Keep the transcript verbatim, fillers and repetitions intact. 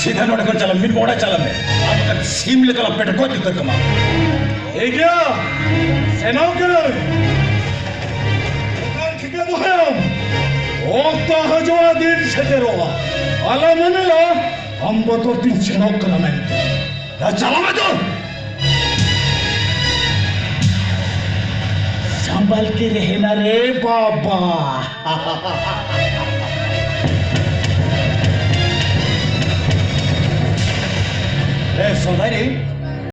ᱥᱤᱫᱷᱟᱹ ᱱᱚᱰᱮ ᱠᱷᱚᱱ ᱪᱟᱞᱟᱜ ᱢᱮ, ᱢᱤᱫ ᱢᱚᱦᱰᱟ ᱪᱟᱞᱟᱜ ᱢᱮ᱾ ᱟᱨ ᱵᱟᱠᱷᱟᱱ ᱥᱤᱢ ᱞᱮᱠᱟ ᱞᱟᱝ ᱯᱮᱴᱠᱚᱡ ᱩᱛᱟᱹᱨ ᱠᱟᱢᱟ᱾ ᱴᱷᱤᱠ ᱜᱮᱭᱟ, ᱥᱮᱱᱚᱜ ᱠᱟᱹᱱᱟᱹᱧ᱾ ᱚᱠᱟᱨᱮ ᱴᱷᱤᱠᱟᱹ ᱫᱚᱦᱚᱭᱟᱢ? ᱚᱠᱛᱚ ᱦᱤᱡᱩᱜᱼᱟ, ᱫᱤᱱ ᱥᱮᱴᱮᱨᱚᱜᱼᱟ, ᱟᱞᱚᱢ ᱢᱚᱱᱮᱭᱟ ᱟᱢ ᱵᱚᱛᱚᱨ ᱛᱤᱧ ᱥᱮᱱᱚᱜ ᱠᱟᱱᱟ ᱢᱮᱱᱛᱮ᱾ ᱭᱟ, ᱪᱟᱞᱟᱜ ᱢᱮ ᱛᱚ᱾ संभल के रहना रे बाबा।